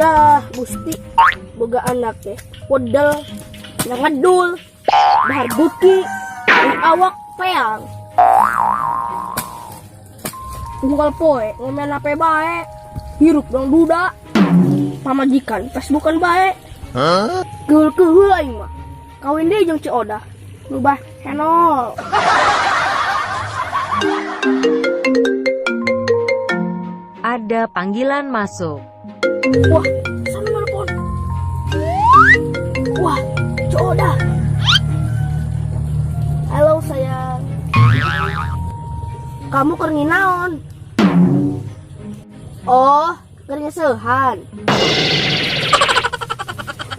Lah, Gusti, boga anak teh wedel, ngedul, dahar beuki, awak peang. Unggal poe ngomen HP bae, hirup dong duda. Pamajikan Facebookan bae. Keul-keul aing mah. Kawin deui jeung Ci Odah. Rubah henol. Ada panggilan masuk. Wah, sana nelpon. Wah, Ci Odah. Halo sayang. Kamu keur naon? Oh, keur nyeuseuhan.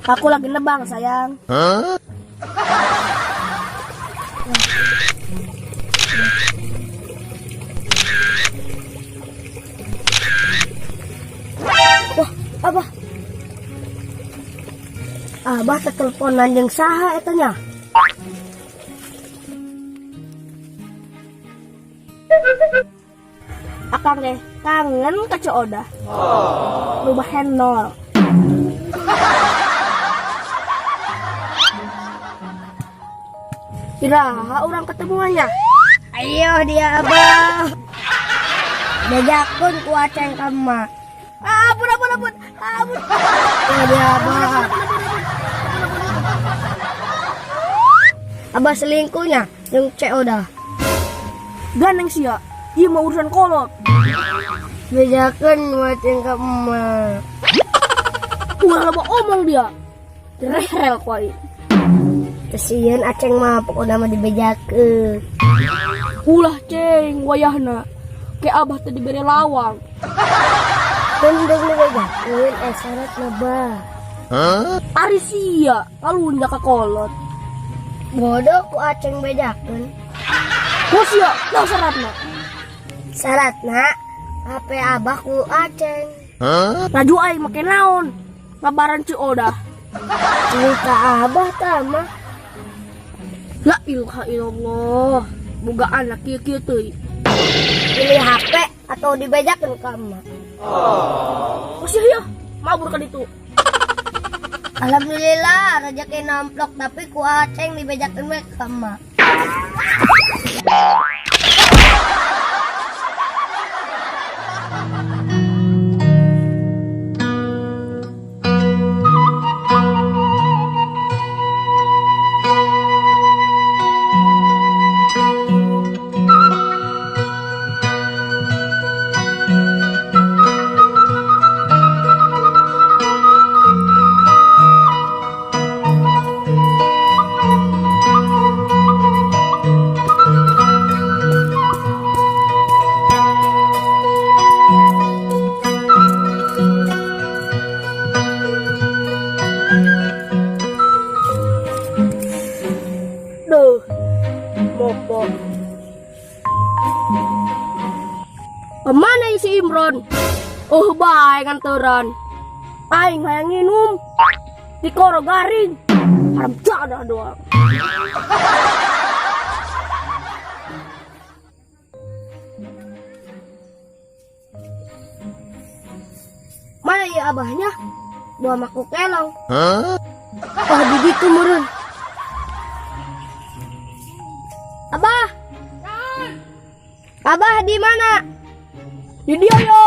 Aku lagi nebang sayang. Wah, Abah. Abah teteleponan jeung saha eta nya? Akang teh kangen ka Ci Odah. Rubah henol. Iraha urang ketemuannya. Ayo dia Abah. Bejakeun ku aceng ka emak. Ah, ampun, ampun, ampun. Ampun. Ayo dia Abah. Abah selingkuhnya jeung Ci Odah. Gandeng sia. Ieu mah urusan kolot. Bejakeun ku aceng ka emak. Ulah loba omong dia. Rehel ku aing. Kesian aceng mah pokokna mah dibejakeun. Ulah ceng wayahna. Ke abah teh dibere lawang. Tendeng dibejakeun syaratna bah. Ari sia kalunja ka kolot. Bodoh ku aceng bejakeun. Ku sia naon syaratna? Syaratna HP abah ku aceng. Laju aing make naon? Ngabaran Ci Odah. Cerita abah tah mah. La ilaha illallah. Boga anak kieu-kieu teuing. Pilih HP atau dibejakeun ka emak. Oh sia ya, mabur ka ditu. Alhamdulillah rezeki namplok tapi ku aceng dibejakeun we ka emak. Duh, mopo. Kemana si Imron? Oh, bae nganteran. Aing hayang nginum. Dikoro garing. Haram jadah doang. Mana ya abahnya? Bawa maku kelong. Oh, di ditu meureun. Abah. Abah di mana? Di dia yo.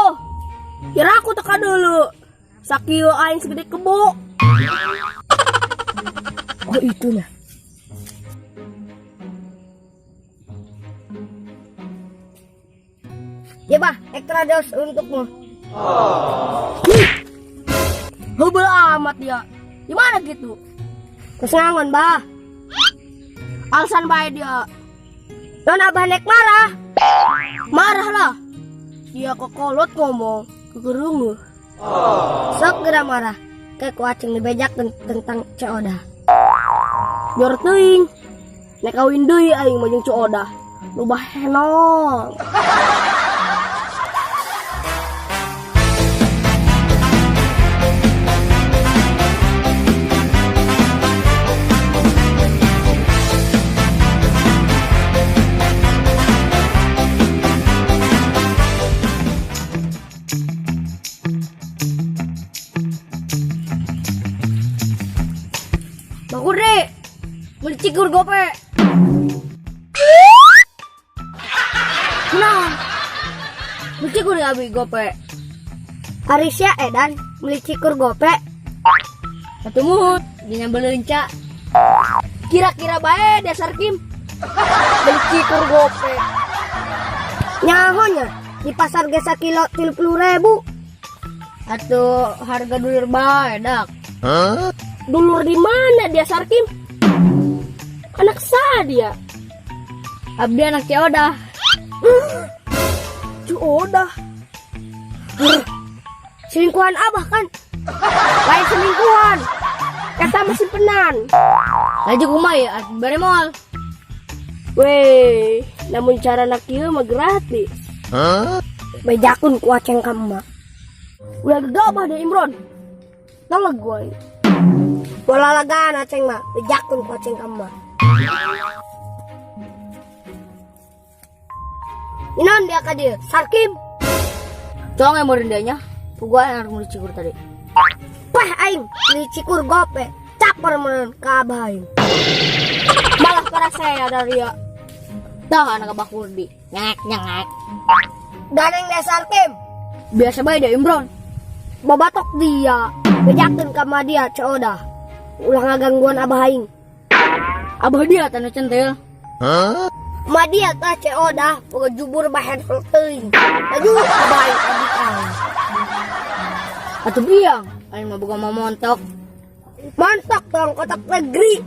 Kira aku teka dulu. Sakieu aing segede kebo. Oh, itu nah. Ya bah, ekstra dos untukmu. Heubeul amat dia. Gimana gitu? Terus ngangon bah. Alasan bae dia. Non abah nek marah. Marah lah. Dia kekolot ngomong kegerungu. Sok geura marah. Ke ku aceng dibejakeun tentang Ci Odah. Nyor teuing. Nek kawin deui aing mah jeung Ci Odah. Rubah henol. Cikur gope. Kunaon? Beli cikur ya abi gope. Ari sia edan beli cikur gope. Satu muhut, dina belenca. Kira-kira bae dasar Kim. Beli cikur gope. Nyahonya di pasar ge sakilo 30.000. Atau harga dulur bae dak. Dulur di mana dia Sarkim? Anak sah dia. Abdi anak Ciodah. Ciodah. Selingkuhan abah kan? Lain selingkuhan. Kata masih penan. Laju kumaha ya, bare moal. Weh, namun cara nak ieu mah gratis. Bejakeun ku aceng ka emak. Ulah gegabah deh Imron. Naleg gue. Bola lagaan aceng mah, bejakeun ku aceng ka emak. Inon dia ka dieu, Sarkim. Tong yang merendahnya. Gua yang harus beli cikur tadi. Pah aing beli cikur gope, caper meureun ka abah aing. Malah para saya dari ya. Dah anak abah Kurdi. Nyek nyek. Ganeng deh Sarkim. Biasa bae deh Imron. Babatok dia, bejakeun ka emak dia Ciodah. Ulah ngagangguan abah aing. Abah dia tanda centil. Emak dia tah Ciodah, boga jubur bahen teuing. Laju abah aing adik aing. Atuh biang, aing mah boga mau montok. Montok tong kotak negeri.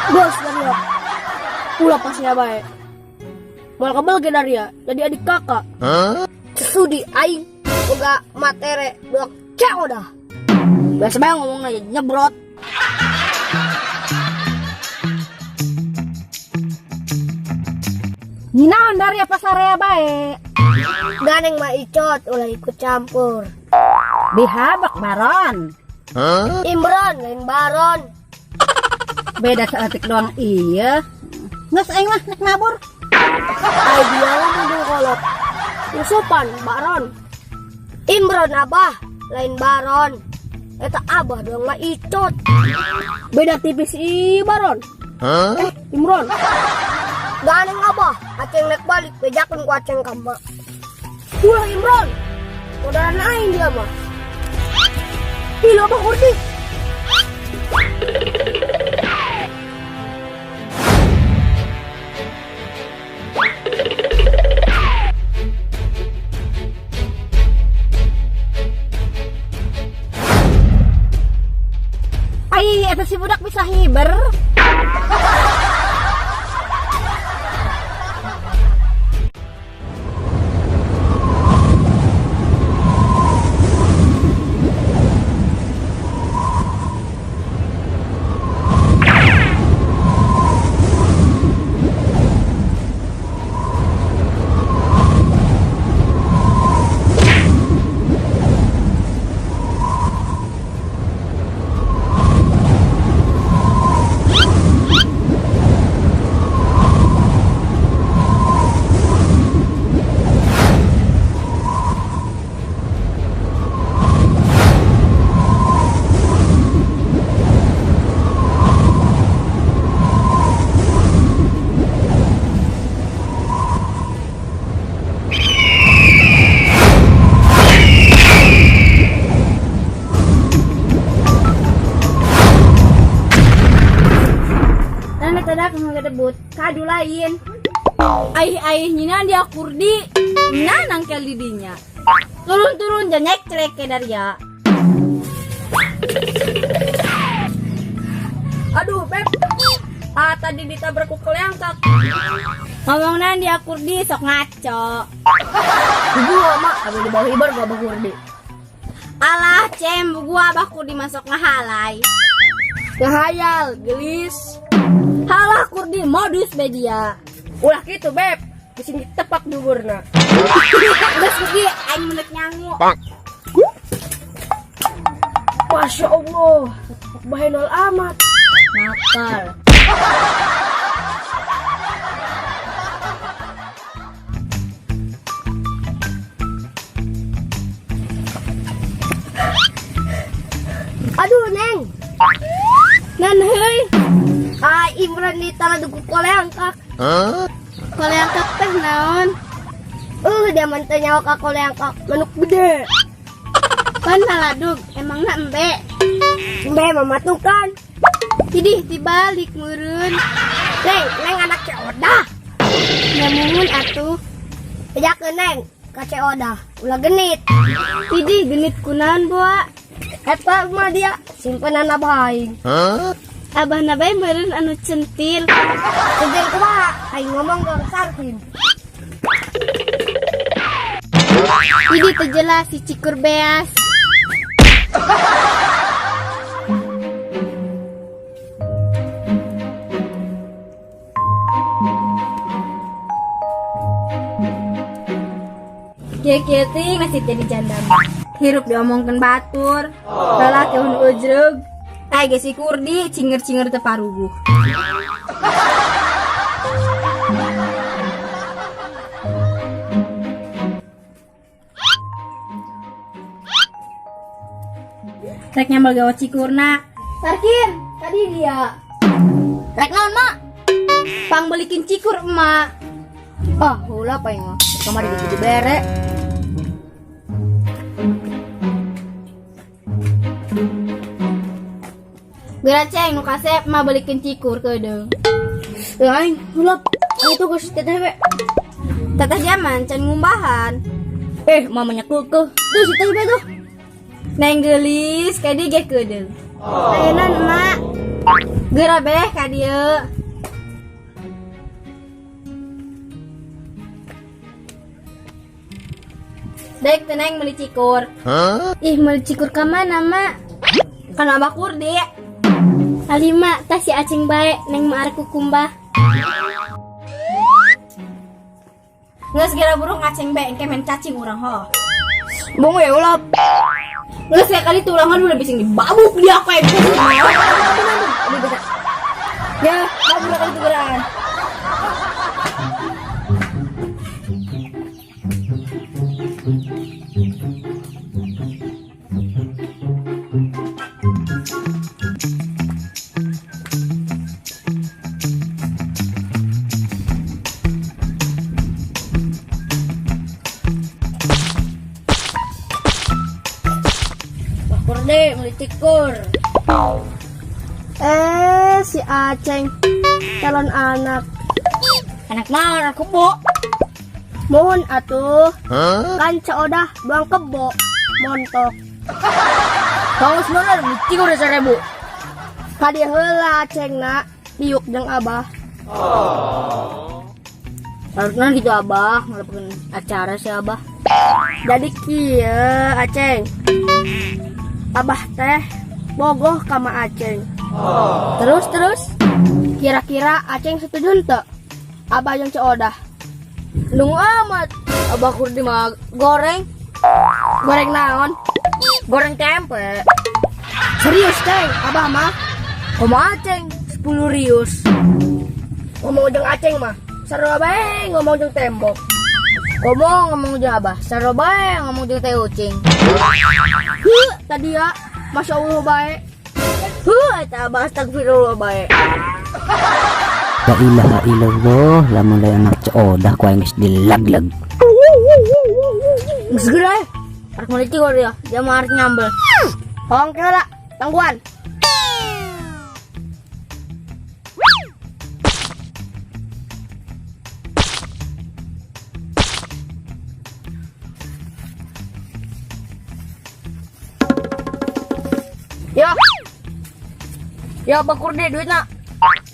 Bos dari ya. Ulah pasnya bae. Moal kebel ge dari ya, jadi adik kakak. Sesudi aing boga matere dua Ciodah. Biasa bae ngomongna aja nyebrot. Ninaon dari apa sarea bae? Ganeng mah icot ulah ikut campur. Dihabak baron. Imron lain baron. Beda saeutik doang iya. Geus aing mah nek nabur. Ai dia mah bodoh kolot. Sopan baron. Imron abah lain baron. Eta abah doang mah icot. Beda tipis i baron. Imron. Ganeng abah, aceng nek balik bejakeun ku aceng ka emak. Ulah Imron. Udahan aing dia mah. Ih, abah Kurdi. Ai eta si budak bisa hiber. Debut kadu lain. Aih-aih nyina dia Kurdi. Nah nangkel didinya. Turun-turun janyek celeke dari ya. Aduh, Beb. Ah, tadi ditabrak ku kelengkak. Ngomongna dia Kurdi sok ngaco. Gua mak abis di bawah hibar gua abah Kurdi. Alah, cem gua abah Kurdi masuk ngahalai. Ngahayal, gelis. Halah Kurdi modus be dia. Ulah gitu, Beb. Di sini tepak duburna. Geus Kurdi aing menek nyangu. Masya Allah, bahenol amat. Nakal. Aduh, Neng. Nan heuy. Ah, Imron. meureun ditaladug ku koleangkak. Koleangkak teh naon? Dia mah teu nyaho ka koleangkak, manuk gede. Pan taladug, emangna embe? Embe mah matukan. Idih dibalik meureun. Neng, Neng anak Ceu Odah. Nya muhun atuh. Bejakeun Neng ka Ceu Odah, ulah genit. Idih genit kunaon, Boa? Eta mah dia simpenan abah aing. Abahna bae meureun anu centil. Centil kumaha? Aing ngomong gak sarkin. Idih teu jelas si cikur beas. Kieu-kieu teuing nasib jadi janda. Hirup diomongkeun batur, lalaki hun ujrug. Ai ge si Kurdi cinger-cinger teu paruguh. Rek nyambel gawa cikurna. Sarkin, tadi dia. Rek naon, Mak? Pangbelikin cikur emak. Ah, ulah apa yang kamari gitu bere. Geura ceng nu kasep mah belikin cikur keudeung. Aing, ulah. Itu geus teteh we. Teteh zaman can ngumbahan. Mamanya kekeh. Tuh si teh tuh. Neng geulis ka dieu ge keudeung. Ayeuna emak. Geura beh ka dieu. Dek teh Neng meuli cikur. Ih, meuli cikur ka mana, Mak? Kan Abah Kurdi. Alima, tah si Aceng bae, Neng mah arek kukumbah. Geus geura burung ngaceng bae engke main cacing urang ho. Bongo ya ulah. Geus ya kali tuh urang udah bising dibabuk dia kayak gitu. Ya, kabur kali tuh. Kurde, meuli cikur. Si Aceng calon anak. Anak naon, anak kebo. Mohon atuh. Kan Ceu Odah buang kebo. Montok. Kamu sebenarnya meuli cikur 1000. Kadi heula Acengna diuk jeung Abah. Harusnya gitu Abah, ngelakuin acara si Abah. Jadi kieu Aceng. Abah teh bogoh kama Aceng. Terus terus kira-kira Aceng setuju henteu? Abah jeung Ceu Odah. Nunggu amat. Abah Kurdi mah goreng. Goreng naon? Goreng tempe. Serius, Ceng? Abah mah? Kumaha, Ceng? 10 rius. Ngomong jeung Aceng mah sarua bae ngomong jeung tembok. Ngomong ngomong jeung Abah, sarua bae ngomong jeung teh ucing. Heuh, tadi ya, Masya Allah bae. Heuh, eta Abah astagfirullah bae. La ilaha illallah, lamun lain anak Ceu Odah ku aing geus dilaglag. Geus geura eh. Arek meuli cikur dia, dia mah arek nyambel. Hong heula, tangguan. Ya. Ya Abah Kurdi duitna.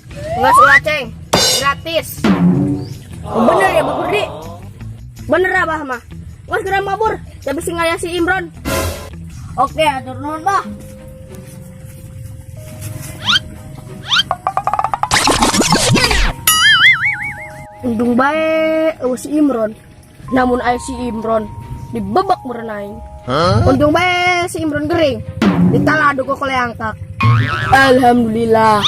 Enggak salah, Ceng. Gratis. Oh, bener ya Abah Kurdi? Bener Abah mah. Wah, geura mabur, tapi sing ngaya si Imron. Oke, atur nuhun, Bah. Untung bae eueuh si Imron. Namun aya si Imron dibebek meureun aing. Untung bae si Imron gering. Ditaladu ku koleangkak. Alhamdulillah.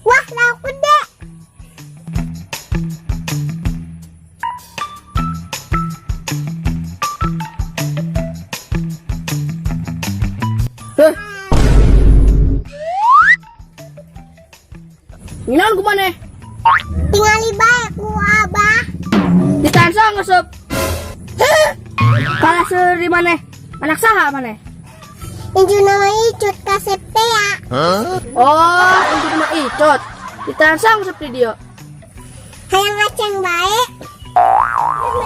Wah, lauk gede. Heh. Nginaon ku maneh? Tingali bae ku Abah. Ditahan saha ngasup? Kalah seuri maneh. Anak saha maneh? Incu nama Icut kasep teh ya. Oh, incu mah Icut. Ditahan saha ngasup di dieu? Hayang ngaceng bae.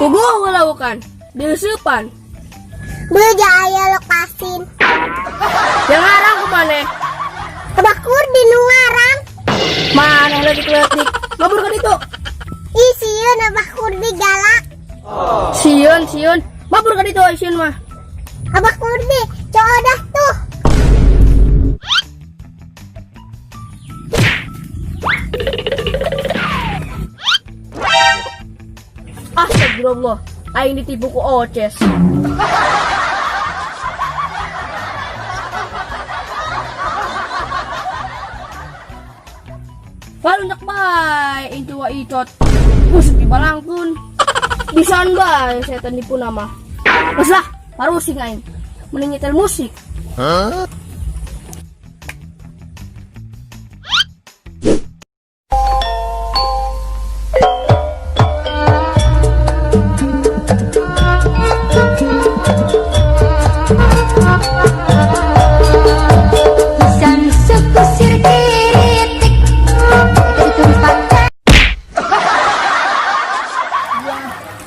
Puguh walaukan. Diuseupan. Beja aya lokasin. Yang ngarang ku maneh? Abah Kurdi nu ngarang. Maneh leutik-leutik. Mabur ka ditu. Ih sieun Abah Kurdi galak. Sieun, sieun. Mabur ka ditu sieun mah. Abah Kurdi, codah tuh. Astagfirullah, aing ditipu ku Oces. Balundak bae incu wa Icot. Buset dibalangkeun. Bisaan bae setan nipu nama. Geus lah, parusing aing. Mending nyetel musik. Pisan sekusir kiritik Itu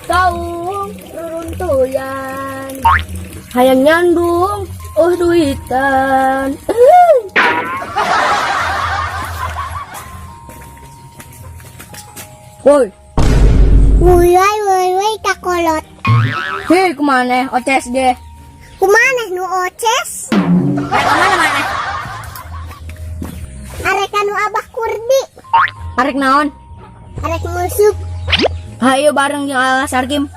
Taung reruntuyan. Hayang nyandung, oh duitan. Woi, Woi woi woi kakolot. hei kemana? Oces deh. Kumaneh nu Oces? Arek kemana maneh? Arek nu Abah Kurdi. Arek naon? Arek musuh. Hayo bareng jeung Ala Sarkim.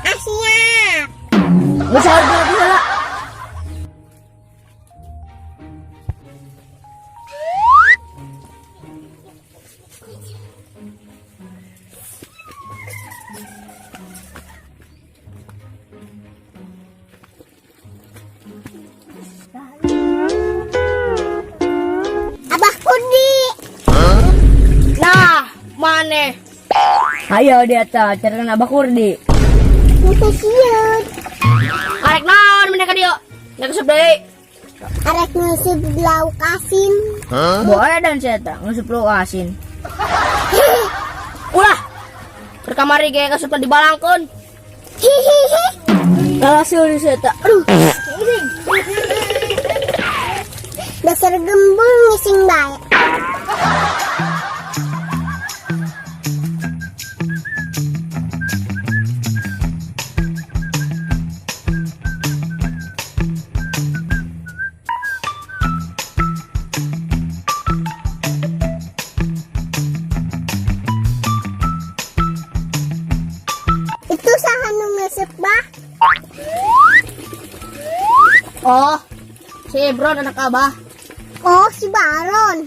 Ah siap. Geus harga lebih heula. Abah Kurdi. Nah, maneh. Ayo dia ta, carikan Abah Kurdi. Musuh sieun. Arek naon maneh ka dieu? Nya kesup deui. Arek nguseup lauk asin. Boleh dan saya ngasup lauk asin. Ulah. Keur kamari ge kasup dibalangkeun. Hihihi. Kalah seuri saya ta. Aduh. Dasar gembul ngising bae. Itu saha nu nguseup, Bah? Oh, si Ibron anak Abah. Oh, si Baron.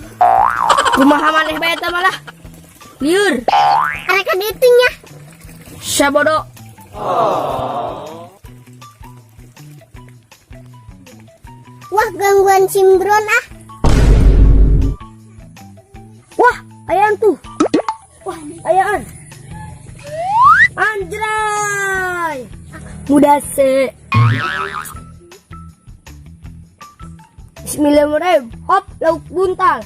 Kumaha maneh bae eta malah. Liur. Arek ka ditu nya. Sabodo. Wah, gangguan Simbron ah. Wah, ayaan tuh. Wah, ayaan. Anjray. Mudah se. Bismillahirrahmanirrahim. Hop, lauk buntal.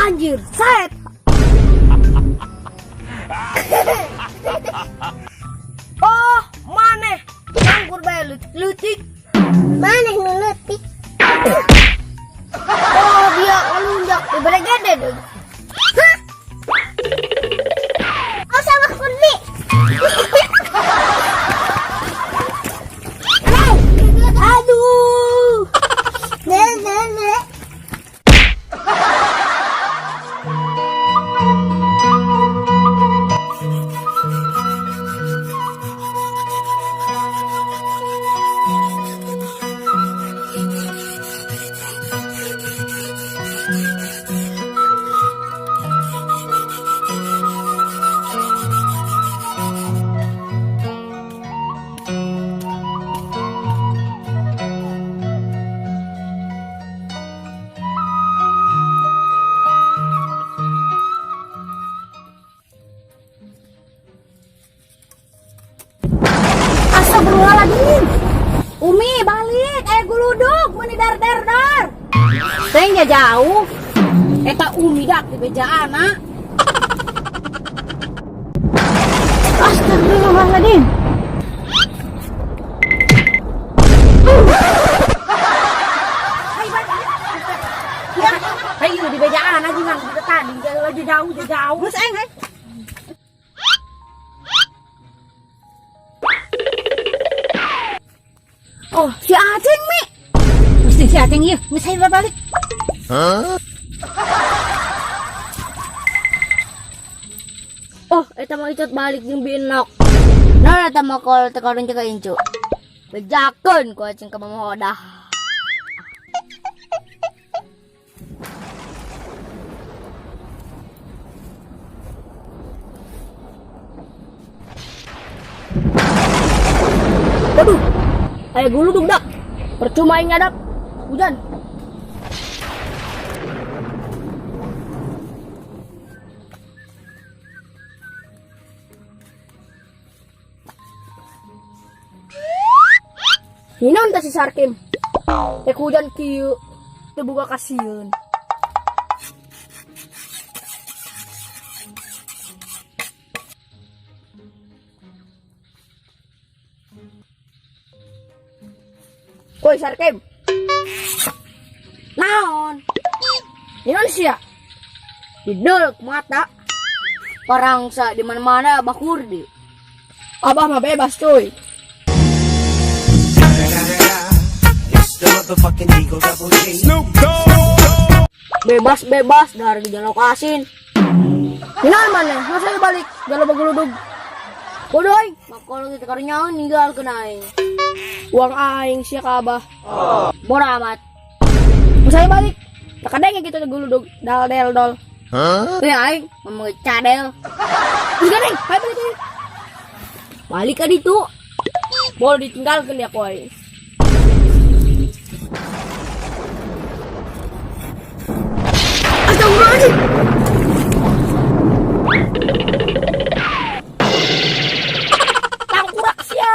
Anjir, set. Oh, maneh. Nganggur bae leutik-leutik. Maneh nu leutik. Oh, dia ngelunjak dibere gede deh. Hah? Oh, sama Kurdi. Aduh. Deh, deh, deh. Astagfirullahaladzim. Umi balik, aya guludug meuni dar dar dar. Teh nya jauh. Eta Umi dak di bejaan. Astagfirullahaladzim. Ayo di bejaan aja ngang tadi jauh jauh jauh. Geus aing hai. Oh, si Aceng Mi. Mesti si Aceng ieu, geus hayu balik. Huh? Oh, eta mah Icot balik jeung Binok. Nah, eta mah kol teh kalung ka incu. Bejakeun ku Aceng ka Mama Odah. Waduh, aya guludug dak. Percuma aing ngadap. Hujan. Ninaon teh si Sarkim? Teh hujan kieu, teu boga kasieun. Woi Sarkim. Naon? Ninaon sia? Didol mata. Parangsa di mana-mana Abah Kurdi. Abah mah bebas cuy. Bebas-bebas dari jalur asin. Ninaon mana? Masa ayo balik jalur baguludug. Bodoh aing, makolong kita karunya ninggal kena aing. Uang aing sia ka Abah. Bodoh amat. Masa ayo balik. Tak ada yang gitu guludug dal del dol. Huh? Eh aing ngomong cadel. Terus gandeng, ayo balik aing. Balik ka ditu. Boleh ditinggalkan dia ku aing. Astagfirullahaladzim. Tangkurak sia.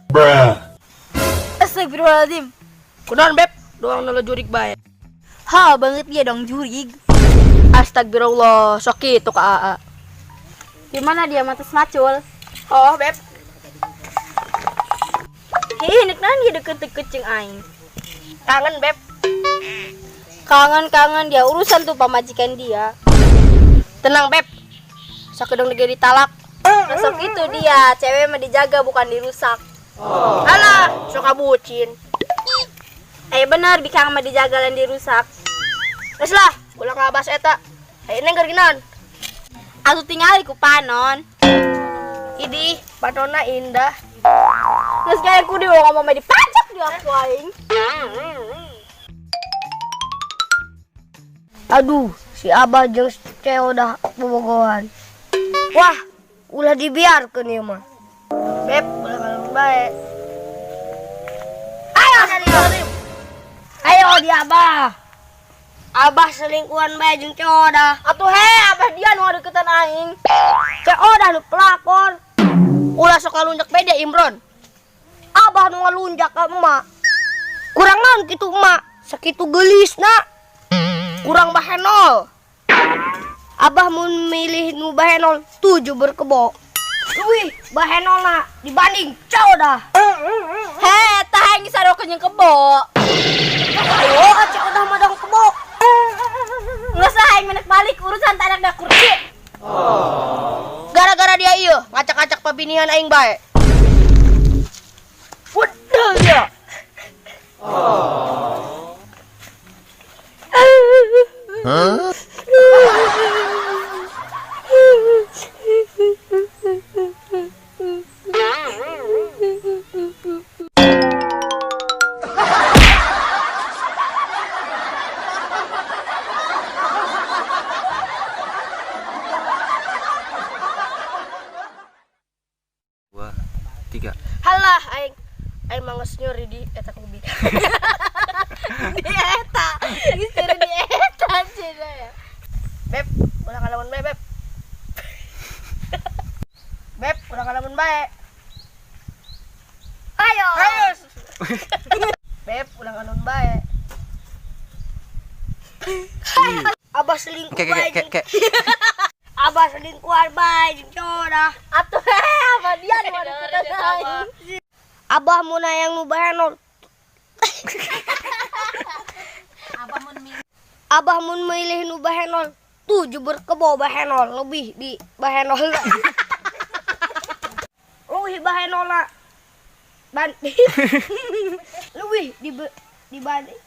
Bruh. Astagfirullahaladzim. Kunaon beb? Doang nelo jurik bae. Ha, banget dia dong jurig. Astagfirullah, sok kitu ka AA. Gimana dia mata semacul? Oh, beb. Hei, nek naon dia deket-deket jeung aing. Kangen, beb. Kangen-kangen dia urusan tuh pamajikan dia. Tenang, beb. Sakedeung ge ditalak. Masuk itu dia, cewek mah dijaga bukan dirusak. Oh. Alah, sok bucin. Bener, bikang mah dijaga dan dirusak. Geus lah, ulah ngabas eta. Ayo neng keur ginaon? Atuh tingali ku panon. Idih, panonna indah. Geus kayak ku dibawa ngomong mah dipajak di aku aing. Aduh, si Abah jeung Ceo udah bobogohan. Wah, ulah dibiarkeun ieu mah. Beb, ulah ngalung bae. Ayo serius. Ayo di Abah. Abah selingkuhan bae jeung Ceo dah. Atuh he, Abah dia nu deketan aing. Ceo dah nu pelakor. Ulah sok ngalunjak bae dia Imron. Abah nu ngalunjak ka emak. Kurang naon kitu emak? Sakitu geulisna. Kurang bahenol. Abah mun milih nu bahenol 7 berkebo. Wih, bahenolna dibanding Ceo dah. He, tah aing sarua jeung kebo. Oh, Ceo dah mah dong kebo. Geus lah aing menek balik urusan Babinihan aing bae. Waduh ya. Huh? Dua, tiga. Halah aing aing mah geus nyuri di eta kubi. Di eta. Geus nyuri di eta cenah ya. Beb, ulah ngalamun bae, Beb. Beb, ulah ngalamun bae. Ayo. Ayo. Beb, ulah ngalamun bae. Abah selingkuh Ke, ke, bae. ke, ke, ke. Abah selingkuhan bae jeung Coda. Atuh apa dia nu ada. Abah mun hayang nu bahenol. Abah mun milih nu bahenol, tuh jubur kebo bahenol lebih di bahenol. Leuwih bahenolna. Ban. Leuwih di dibanding.